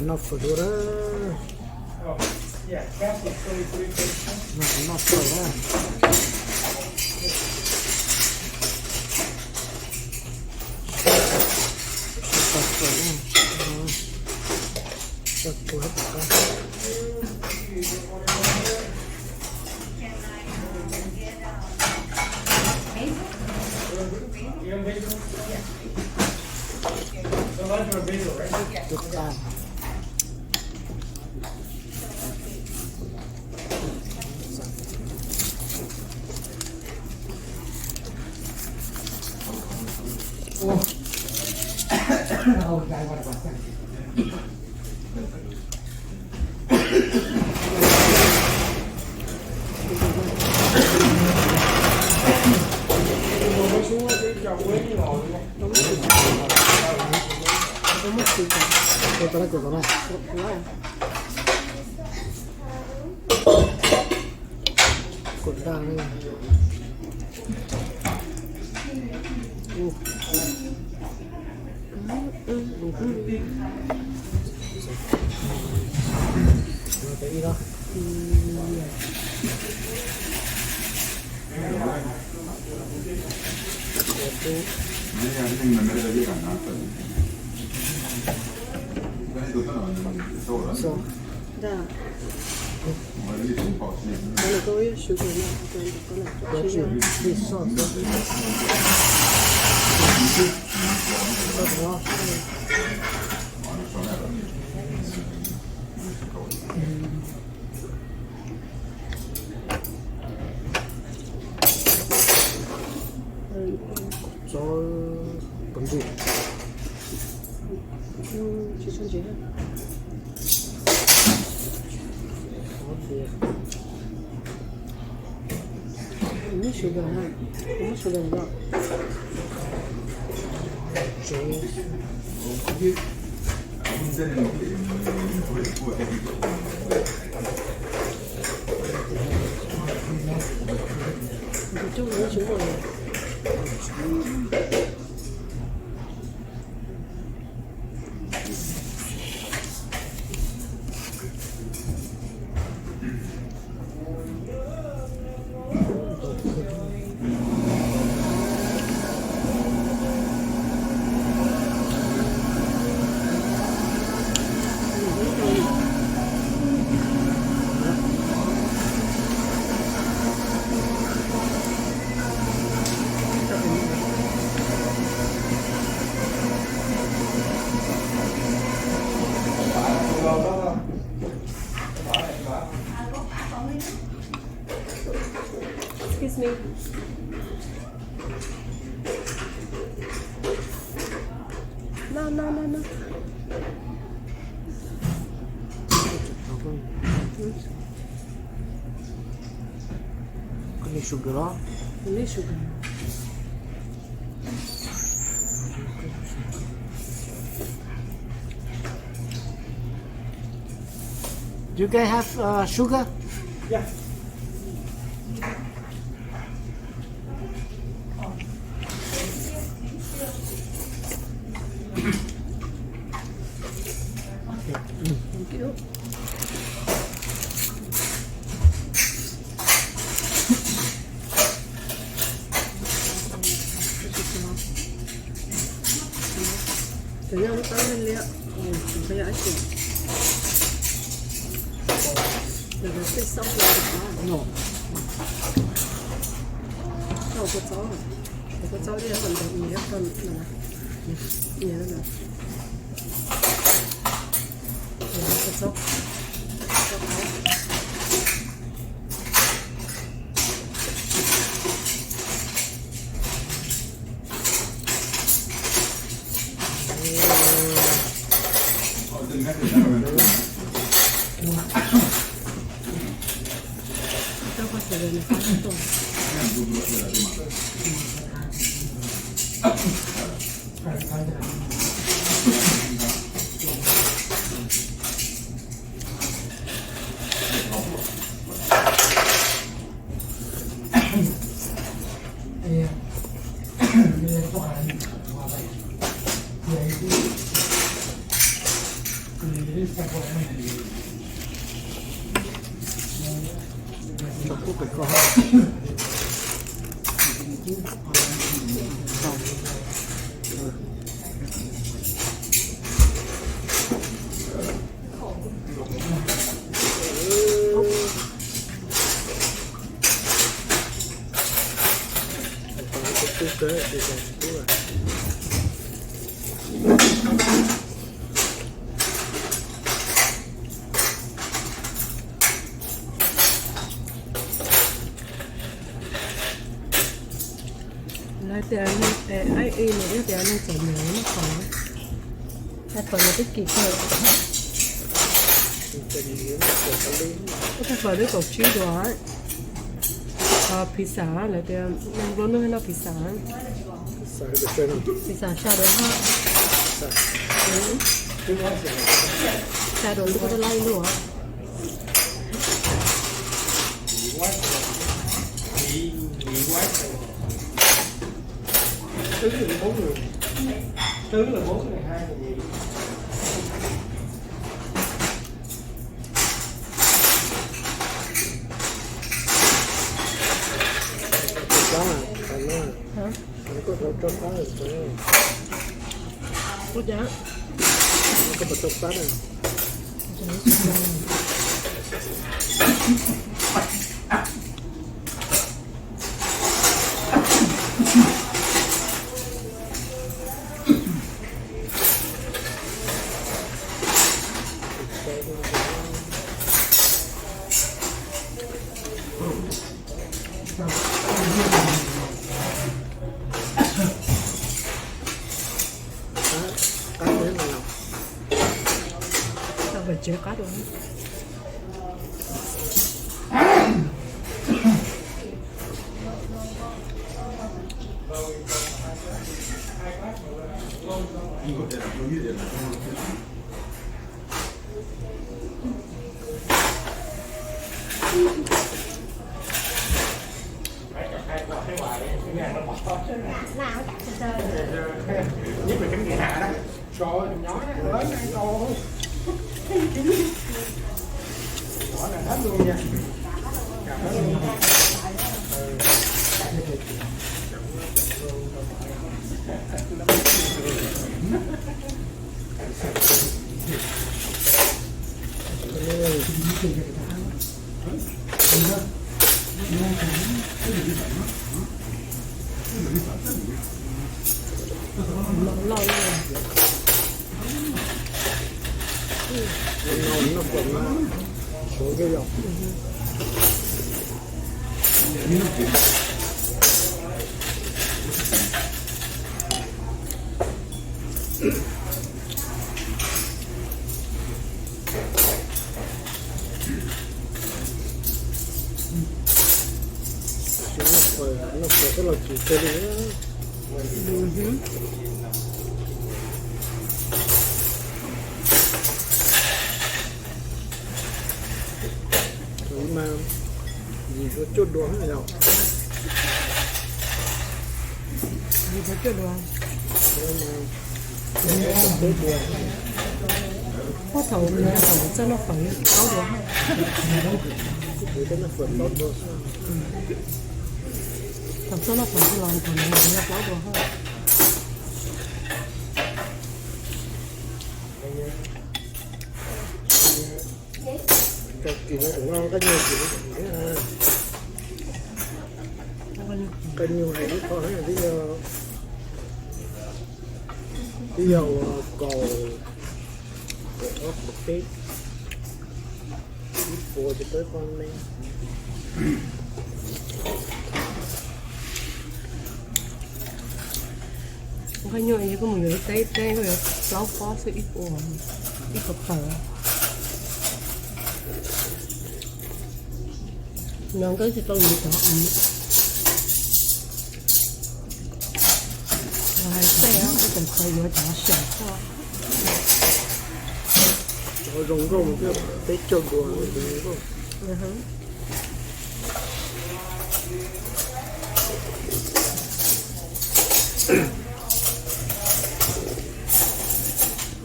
Noj fawm dua na. Noj fawm na. Excuse me. No, no, no, no. Koj need sugar los? I need sugar. You can have uh, sugar? Yeah. Thank you. Cov nyob lub tawb liab liab, nws qhov yog ib xyoos. Nws twb xauj hlo no. Kua txob, kua txob liab mas nws nyiam rau no, nyiam no. Kua txob. Lawv tias, aib i nws tias neeg txom nyem noj fawm, noj fawm nws twb kim kawg. Ub, thaij fawm twb kaum tsib duas, pizza lawv tias neeg nplua nuj noj pizza, pizza xya duas hab, xya duas twb koj laib ib lub. Hã? Koj puas tau pab? Qab, qab, tau pem tsev qab dua. Loj loj. Noj kom no suav kawg yom. Noj fawm, noj fawm twb los tsis tseg li. Mas yim cuaj duas yom. Yim cuaj duas. Thaum thaum txawj noj fawm plaub duas. Thaum txawj noj fawm los thaum nws yog plaub duas. Koj nyuj hais ib qho, twb yog, twb yog uas kaum, kaum ob kaum peb, ib puas ces peb poj me. Koj nyuj, koj mus yuav ib teb, ib teb koj yuav plaub pob xwb, ib puas, ib puas tawm. No koj tsis tau yuav cov, hais txej koj tseem khaws yuav cov xyaum koj. Cov zoo nkauj, peb caug duas.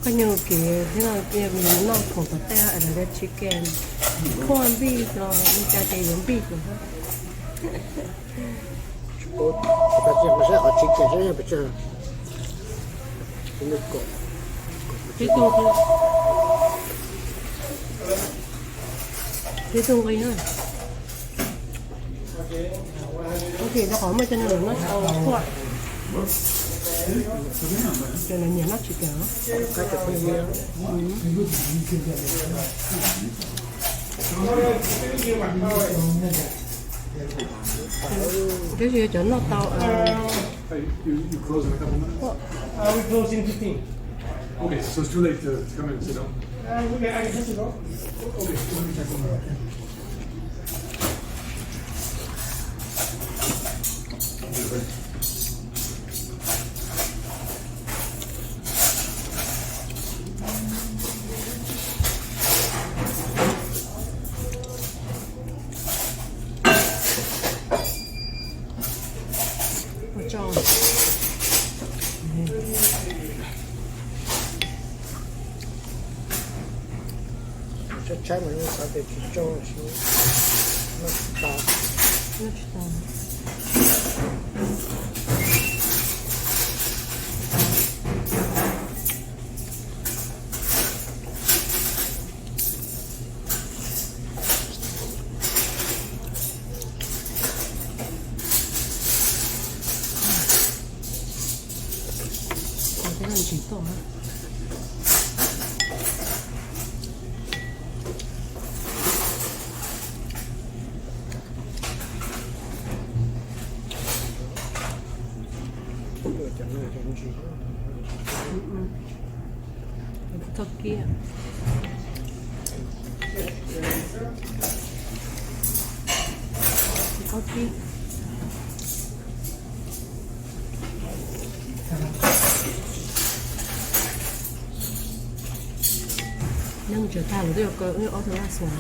Koj nyob kiv thiab no, noj khoom tom tej es lawv tias chicken, phua npij los li cas ces yuav npij lawm. Tib tug, tib tug nqi na. Tab sis rau qhov muaj cov neeg noj tsis tau phua, ces lawv nyiam noj chicken. Tab sis cov noj tau. Ua tso. Tshaib tshaib mas yeej xav tias tsis tso, noj tsis tau. Noj tsis tau. Ntsis tuaj. Txhob kib. Txhob kib. Nyob mus tsev tag lawm twb yuav kaw wb ob tug laj xuas.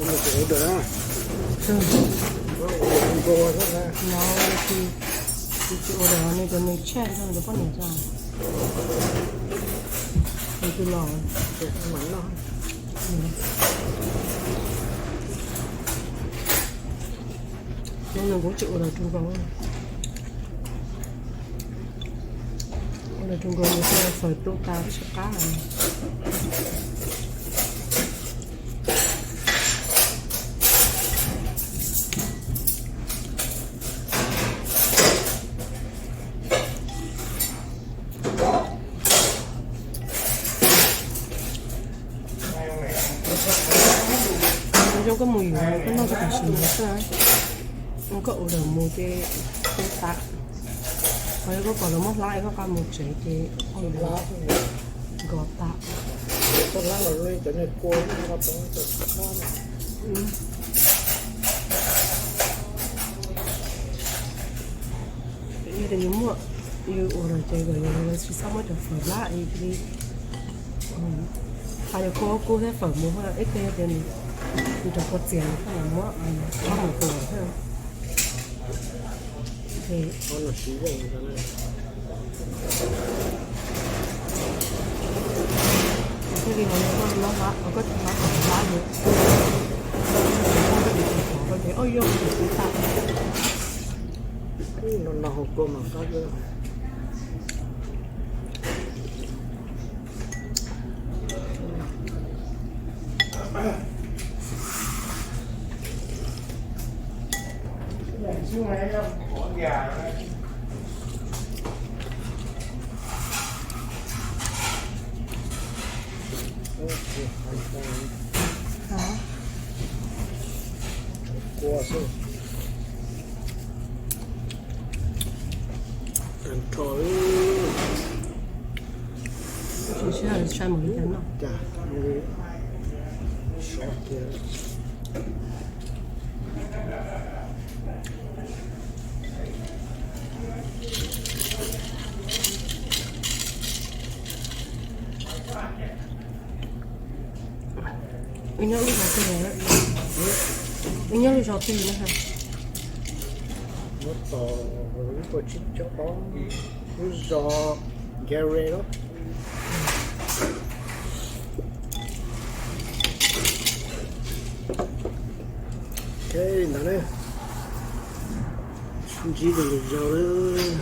Los tsis, tsis ua lawm, nws cov nws tshem rau nws cov poj niam tso. Nws twb los. Hnub no kuv tsis ua lawm rau nkaus. Ua lawm rau nkaus nws txawm tu tas tsis qab. Zoo koj mus yuav koj noj koj tam sim no xwb. Koj ua lawm mus ces ua tas. Qhov yog koj kom lawv muab hlab es koj nqa mus tsev ces nkos tas. Yog tias yus muaj, yus ua lawm ces kom yus tsis txhob muab cov fawm hlab li. Qhov yog koj kub thiab fawm mus ib teg tias nws rau kua txias nws koj muab hlab mus tua thiab. Thiaj li ho koj hlab, koj hlab kom hlab yus, koj ib tug qhov koj ces o yog tus tib tas. No no hauv kua mas qab. Kua xwb. Tag nrho li. Sib hawm sai mus li cas noj. Cas li sov kiag. Wb nyob lub zos twg na? Wb nyob lub zos twg na? Muab tos lub kaum tsib caug ob, lub zos Gary los. Ok, ntawd ne, ntsib rau lwm zaus lawm.